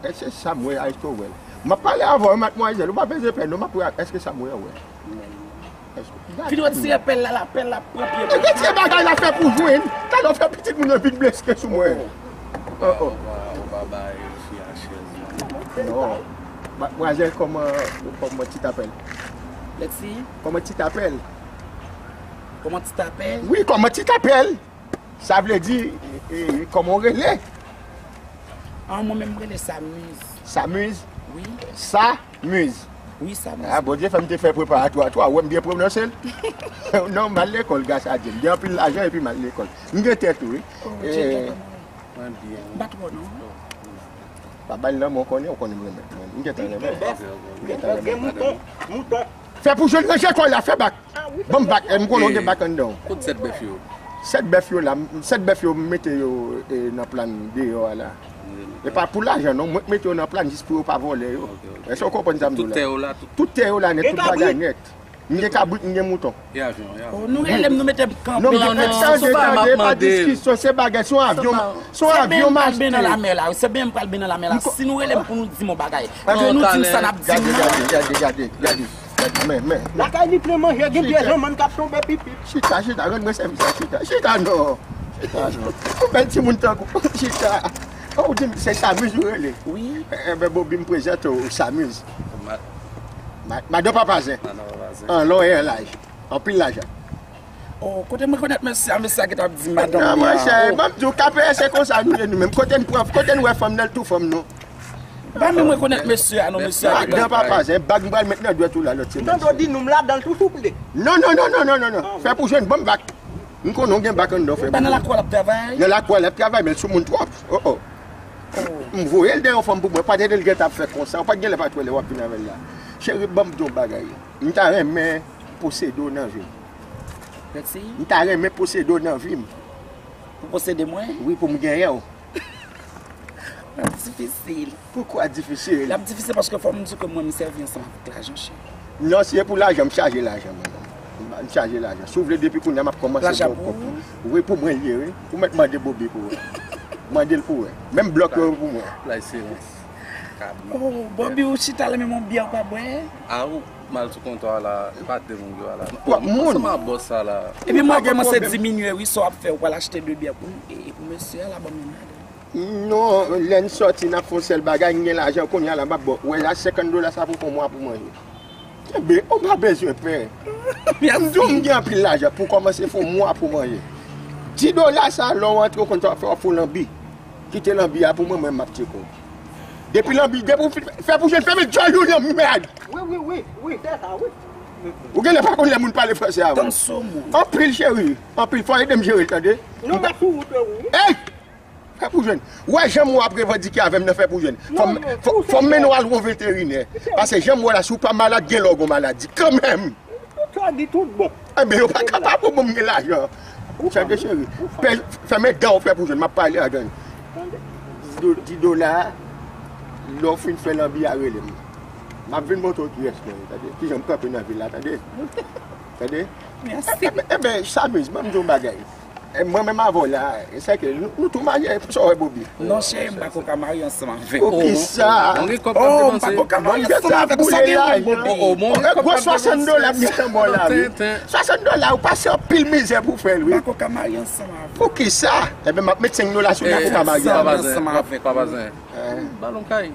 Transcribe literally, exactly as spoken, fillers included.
Èske sa m wè a, èske w wè l? M ap pale avè w, madmwazèl, ou pa bezwen pè non, m ap wè èske sa m wè a w wè. Èske, gade. Fini retire pèl la, la pèl la pran pye. Retire bagay la fè pou jwenn. Talè w fè pitit moun nan vin bleske sou mwen. Oh, oh. Ou pa bay fi a chèz la. Non. Madmwazèl, kòman, kòman ti tapèl? Let's see. Kòman ti tapèl? Kòman ti tapèl? Wi, kòman ti tapèl? Sa vle di, e, e, kòman w rele? Ah, mwen menm, m rele Samuz. Samuz? Wi. Samuz. Wi, Samuz. Ah, Bondye fè m te fè preparatwa tou, ou wè m byen pwononse l? Non, m al lekòl gras a Dye. M gen anpil lajan epi m al lekòl. M gen tèt tou, wi. Oh, Dye gentan mwen. Mwen byen. M pa twò, non. Pa ba l nan men, w konnen, w konnen m renmen. M gentan renmen. M gentan renmen. Gen mouton, mouton. Fè pou jwenn ranje kò w la, fè bak. Ban m bak, e, m konnen w gen bak anndan w. Kot sèt bèf yo? Sèt bèf yo la, m, sèt bèf yo m mete yo, e, nan plan deyò a la. E pa pou lajan non, mwen k mete yo nan plan jis pou yo pa vòlè yo. Ok, ok. Èske w konprann sa m di w la? Tout tè yo la, tout. Tout tè yo la nèt, tout bagay nèt. M gen kabrit, m gen mouton. E avyon, e avyon. Oh, nou rele m, nou mete m kanpe. Non, m gen, tande, tande, pa diskisyon, se bagay, se yon avyon, se yon avyon m achte. Se byen m pral byen nan lamè la, se byen m pral byen nan lamè la. Si nou rele m pou nou di m yon bagay, nou di m sa n ap di m nan. Gade, gade, gade, gade, gade. Men, men, men. Lakay li plen manje, gen pye zanmann k ap tonbe pipi. Chita, chita, rann mwen sèvis la, chita. Chita non. Chita non. Yon bèl timoun tankou. Chita. Oh, ou di m se Samuz ou rele? Wi. Enben, Bobi, m prezante w Samuz. Ma-, madan Papazen. Madan Papazen. An lon e an laj. Anpil lajan. Oh, kote m rekonèt mesye a, mesye a ki t ap di madanm li a. Non, monchè, ban m di w, K P S se konsa nou ye nou menm. Kote n pran, kote n wè fanm nan, l tou fanm nou. Ban m rekonèt mesye a, non, mesye a ki t ap... Madan Papazen, bag m pral met nan dwèt ou la lòt semèn. Tande w di nou m ladan l tou souple. Non, non, non. Fè pou jwenn, ban m bak. M konnen w gen bak anndan w, fè pou jwenn. Nan lakou a l ap travay? Nan lakou a l ap travay, men l sou moun twòp. Oh, oh. M voye l dèyè yon fanm pou mwen, pa t ede l gentan ap fè konsa, ou pa t genlè pa t wè lè w ap vin avè l la. Cheri, ban m di w yon bagay. M ta renmen posede w nan vi m. Mèsi. M ta renmen posede w nan vi m. Pou posede mwen? Wi, pou m genyen w. L ap difisil. Poukwa difisil? L ap difisil paske fò m di w ke mwen, m sèvi ansanm avèk lajan, cheri. Non, si se pou lajan, m chaje lajan, mwen. M chaje lajan. Si w vle, depi kounye a, m ap kòmanse ba w kòb. Lajan pou ou? Wi, pou mwen l ye, wi. Ou mèt mande Bobi pou wè. Mande l pou wè. Menm blòk yo pou mwen. La silans. Oh, Bobi, ou chita la, menm yon byè ou pa bwè? A, ou mal sou kontwa la, e pa de moun ki va la. Ou ansanm ak bòs sa la. Epi mwen kòmanse diminye, wi, sa w ap fè, ou pral achte de byè pou, e, e pou mesye a la, ban m yon madanm. Non, lè n sòti, n ap fè yon sèl bagay, n gen lajan, kounye a la, m ap ba w. Ou wè la, senkant dola sa pou fè yon mwa pou manje. Kenbe, ou pa bezwen pè. M di w, m gen anpil lajan pou kòmanse fè yon mwa pou manje. Dis dola sa, lè w antre, ou konn sa w ap fè, w ap fè yon lanbi. Kite lanbi a pou mwen, mwen m ap tcheke w. Depi lanbi, depi w fin fè pou jwenn, fèmen djòl ou nan mèd. Wi, wi, wi, wi, se sa, wi. Ou genlè pa konn lè moun pale franse avè w. Anpil, cheri, anpil, fò ede m jere l, tande? Non, m ap sou wout, wi. Ey! Fè pou jwenn. Ou wè jan m wè w ap revandike avè m nan, fè pou jwenn. Fò m, fò, fò m mennen w al wè yon veterinè. Paske jan m wè w la, si w pa malad, gen lè w gon maladi kanmenm. Tout sa di tout bon. Enben, yo pa kapab, bon, m gen lajan. Tande, cheri. Fèmen dan w, fè pou jwenn. M ap pale a, tande. Dis do-, dis dola, lè w fin fè lanbi a, rele m. M ap vin montre w kiyès mwen ye, tande. Kijan m kanpe nan vil la, tande. Tande? Mèsi. Enben, enben, Samuz, ban m di w yon bagay. E mwen menm avè w la, e sèke nou, nou tou marye, sa w wè Bobi? Non, cheri, m pa ko ka marye ansanm avè w. Poukisa? Oh, m pa ko ka marye ansanm avè w, sa gen pou Bobi. Gwo swasant dola m gentan ba w la, wi. Swasant dola, ou pase anpil mizè pou fè l, wi. M pa ko ka marye ansanm avè w. Poukisa? Enben, m ap met senk dola sou li pou w ka marye avè m. Ansanm avè w. Balon kay.